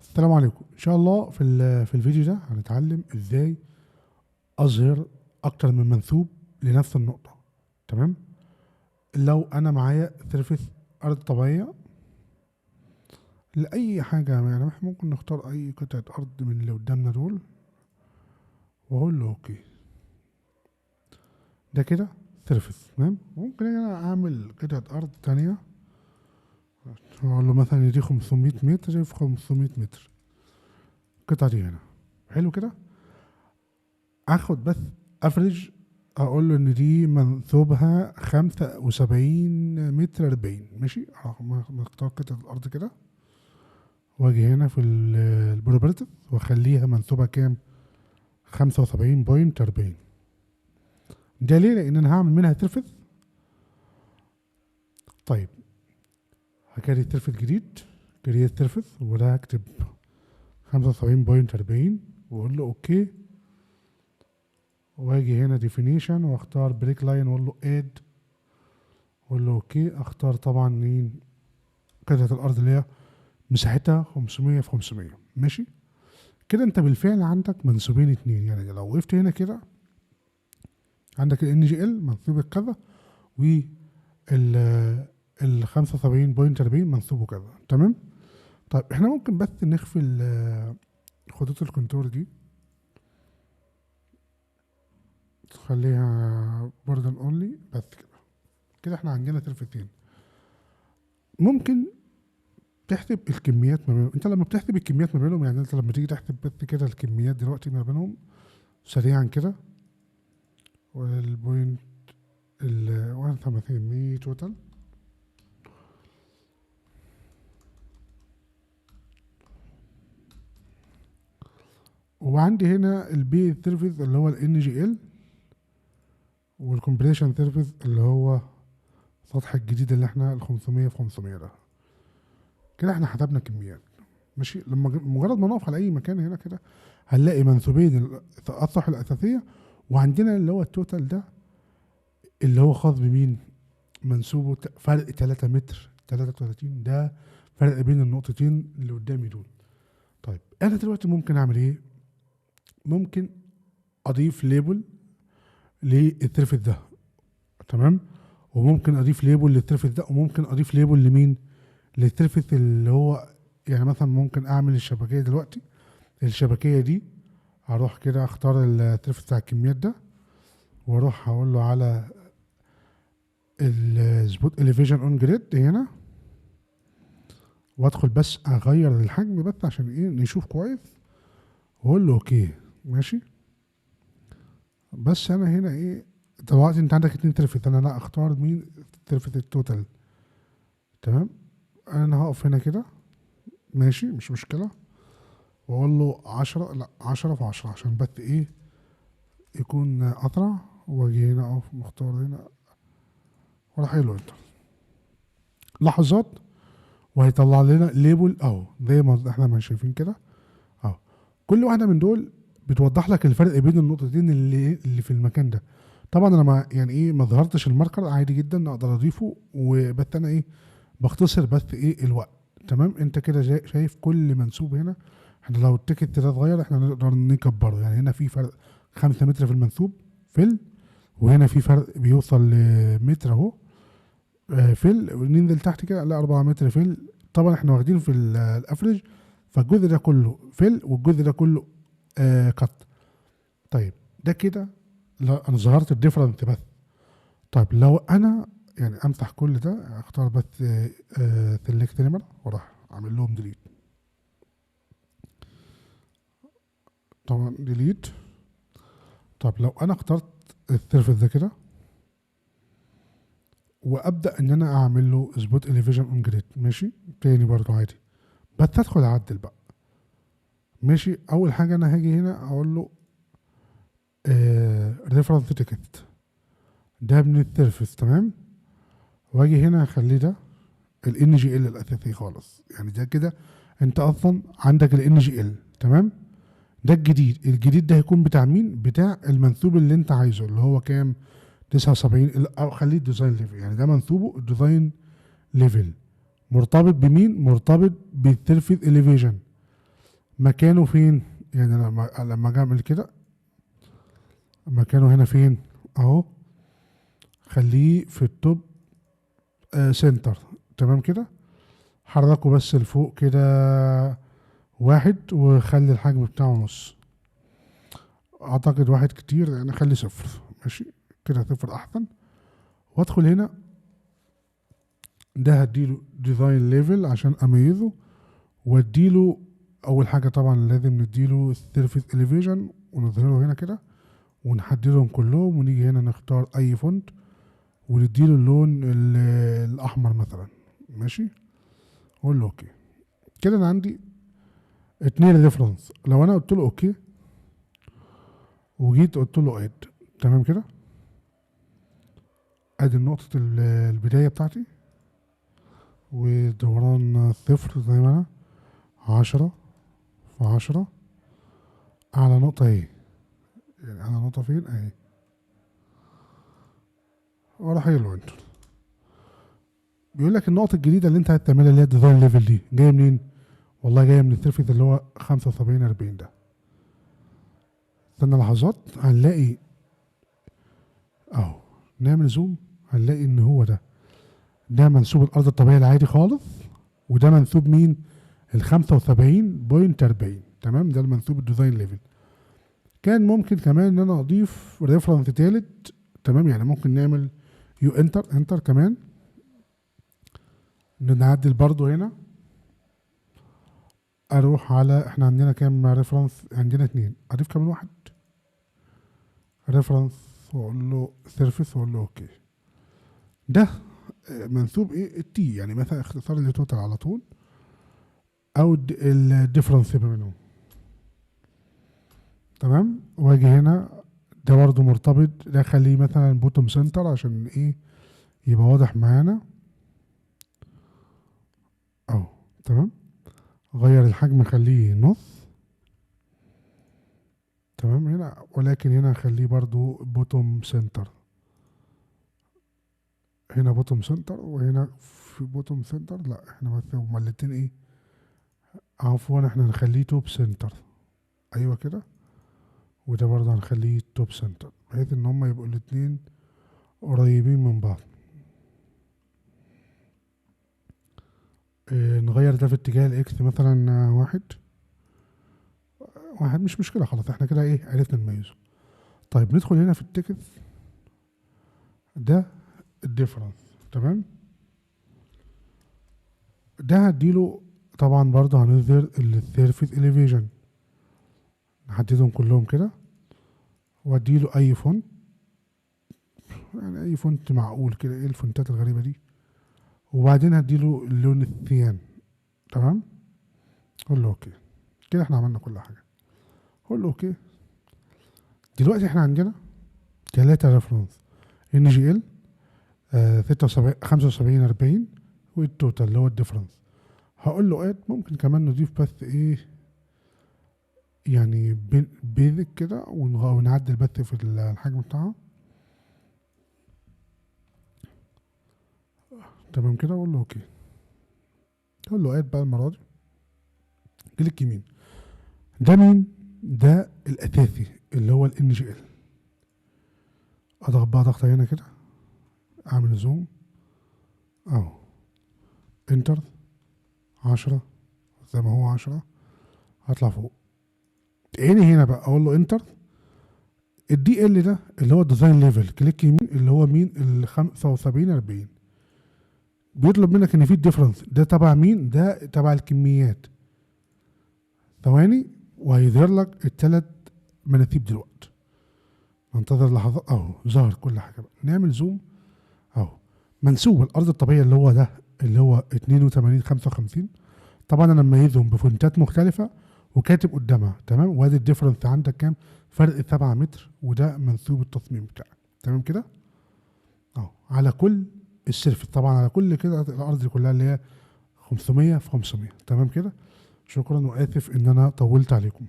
السلام عليكم. ان شاء الله في الفيديو ده هنتعلم ازاي اظهر اكتر من منسوب لنفس النقطة. تمام؟ لو انا معايا surface ارض طبيعية لاي حاجة، يعني احنا ممكن نختار اي قطعة ارض من اللي قدامنا دول واقول له okay، ده كده surface. تمام؟ ممكن انا اعمل قطعة ارض تانية اقول له مثلا دي 500 متر في 500 متر، القطعة دي هنا. حلو كده. اخد بس average، اقول له ان دي منسوبها 75 متر 40. ماشي، اختار قطعة الارض كده واجي هنا في ال properties واخليها منسوبها كام؟ 75.40. ده ليه؟ لان انا هعمل منها surface. طيب ه create surface جديد، create surface، وده هكتب 75.40 واقول له okay، واجي هنا definition واختار break line واقول له add واقول له okay. اختار طبعا مين؟ قطعة الارض اللي هي مساحتها 500 في 500. ماشي كده، انت بالفعل عندك منسوبين اتنين. يعني لو وقفت هنا كده عندك ال NGL منسوب كذا و ال 75.40 منسوبه كذا. تمام؟ طيب احنا ممكن بس نخفي خطوط ال contour دي، تخليها border only بس كده. كده احنا عندنا surface ين. ممكن تحسب الكميات ما بينهم. انت لما بتحسب الكميات ما بينهم، يعني انت لما تيجي تحسب بس كده الكميات دلوقتي ما بينهم سريعا كده، وال point ال 51 مي total، وعندي هنا ال base surface اللي هو ال NGL، وال completion surface اللي هو سطح الجديد اللي احنا ال 500 في 500 ده. كده احنا حسبنا كميات. ماشي، لما مجرد ما نقف على اي مكان هنا كده هنلاقي منسوبين الاسطح الاساسيه، وعندنا اللي هو ال total ده اللي هو خاص بمين؟ منسوبه فرق 3 متر 33، ده فرق بين النقطتين اللي قدامي دول. طيب انا دلوقتي ممكن اعمل ايه؟ ممكن اضيف label لل surface ده، تمام، وممكن اضيف label لل surface ده، وممكن اضيف label لمين؟ لل surface اللي هو يعني مثلا ممكن اعمل الشبكيه دلوقتي. الشبكيه دي هروح كده اختار ال surface بتاع الكميات ده، واروح اقول له على ال spot elevation on grid هنا، وادخل بس اغير الحجم بس عشان ايه؟ نشوف كويس، واقول له okay. ماشي، بس انا هنا ايه دلوقتي؟ انت عندك اتنين surface، انا لا اختار مين؟ surface ال total. تمام، انا هقف هنا كده، ماشي مش مشكلة، واقول له 10، لا 10 في 10 عشان بس ايه يكون اسرع، واجي هنا اقف مختار هنا وراح له enter. لحظات وهيطلع لنا label اهو زي ما احنا ما شايفين كده اهو. كل واحدة من دول بتوضح لك الفرق بين النقطتين اللي في المكان ده. طبعا انا ما يعني ايه ما ظهرتش ال marker، عادي جدا اقدر اضيفه، وبس انا ايه بختصر بس ايه الوقت. تمام، انت كده شايف كل منسوب هنا. احنا لو ال text ده اتغير احنا نقدر نكبره، يعني هنا في فرق 5 متر في المنسوب fill، وهنا في فرق بيوصل لمتر اهو، fill، وننزل تحت كده لا 4 متر fill. طبعا احنا واخدين في ال average، فالجزء ده كله fill والجزء ده كله، cut. طيب ده كده لا انا ظهرت ال difference بس. طيب لو انا يعني امسح كل ده، اختار بس، select نمر واروح اعمل لهم delete، طبعا delete. طب لو انا اخترت ال surface ده كده وابدا ان انا اعمل له spot elevation on grid، ماشي تاني برضو عادي، بس ادخل اعدل بقى. ماشي، اول حاجه انا هاجي هنا اقول له، reference text ده من ال surface. تمام، واجي هنا اخليه ده ال NGL الاساسي خالص، يعني ده كده انت اصلا عندك ال NGL. تمام، ده الجديد. الجديد ده هيكون بتاع مين؟ بتاع المنسوب اللي انت عايزه اللي هو كام؟ 79، او خليه design level، يعني ده منسوبه ال design level مرتبط بمين؟ مرتبط بال surface elevation. مكانه فين؟ يعني لما اجي اعمل كده مكانه هنا فين؟ اهو، خليه في ال top center. تمام كده، حركة بس لفوق كده 1، وخلي الحجم بتاعه نص. اعتقد 1 كتير، يعني خلي 0. ماشي كده، 0 احسن. وادخل هنا، ده هديله design level عشان اميزه، واديله اول حاجة طبعا لازم نديله surface elevation ونظهره هنا كده، ونحددهم كلهم، ونيجي هنا نختار اي font ونديله اللون الاحمر مثلا. ماشي، اقول له okay. كده انا عندي 2 reference. لو انا قلت له okay وجيت قلت له add، تمام كده، ادي نقطة البداية بتاعتي، ودوران 0 زي ما انا، 10 في 10، اعلى نقطة اهي، يعني اعلى نقطة فين؟ اهي، وراح له enter. بيقول لك النقطة الجديدة اللي انت هتعملها اللي هي ال design level دي جاية منين؟ والله جاية من ال surface اللي هو 75 40 ده. استنى لحظات، هنلاقي اهو، نعمل zoom، هنلاقي ان هو ده منسوب الارض الطبيعي العادي خالص، وده منسوب مين؟ ال 75.40. تمام، ده المنسوب ال design level. كان ممكن كمان ان انا اضيف reference تالت. تمام، يعني ممكن نعمل يو enter enter كمان، نعدل برضو هنا، اروح على احنا عندنا كام reference؟ عندنا 2، اضيف كمان 1 reference واقول له surface واقول له okay. ده منسوب ايه؟ ال T، يعني مثلا اختصار ل total على طول، او ال difference بينهم. تمام، واجي هنا ده برضو مرتبط، ده خليه مثلا bottom center عشان ايه؟ يبقى واضح معانا اهو. تمام، غير الحجم خليه نص. تمام هنا، ولكن هنا خليه برضو bottom center، هنا bottom center وهنا في bottom center. لا احنا بس هما الاتنين ايه، عفوا احنا نخليه top center. ايوه كده، وده برضه هنخليه top center بحيث ان هما يبقوا الاتنين قريبين من بعض. نغير ده في اتجاه ال X مثلا 1 مش مشكلة، خلاص احنا كده ايه عرفنا نميزه. طيب ندخل هنا في ال text ده ال difference. تمام، ده هديله طبعا برضه هنظهر ال surface elevation، نحددهم كلهم كده، واديله اي font، يعني اي font معقول كده، ايه الفونتات الغريبة دي، وبعدين هديله اللون ال cyan. تمام، قول له okay. كده احنا عملنا كل حاجة، قول له okay. دلوقتي احنا عندنا 3 reference، NGL 76 75 40، وال total اللي هو ال difference. هقول له add، ممكن كمان نضيف بس ايه يعني basic كده، ونعدل بس في الحجم بتاعها. تمام كده، اقول له okay. اقول له add بقى المرة دي، click يمين. ده مين؟ ده الاساسي اللي هو ال NGL. اضغط بقى ضغطه هنا كده، اعمل zoom اهو، enter 10 زي ما هو 10، هطلع فوق عيني هنا بقى اقول له enter. ال DL ده اللي هو design level، click يمين اللي هو مين؟ ال 75 40. بيطلب منك ان في difference، ده تبع مين؟ ده تبع الكميات. ثواني وهيظهر لك الثلاث مناثيب دلوقتي. ننتظر لحظات اهو ظهر كل حاجة بقى. نعمل zoom اهو، منسوب الارض الطبيعية اللي هو ده اللي هو 82 55. طبعا انا مميزهم بفونتات مختلفة وكاتب قدامها. تمام، وادي ال difference عندك كام؟ فرق 7 متر، وده منسوب التصميم بتاعك. تمام كده اهو على كل ال surface، طبعا على كل كده الارض كلها اللي هي 500 في 500. تمام كده، شكرا واسف ان انا طولت عليكم.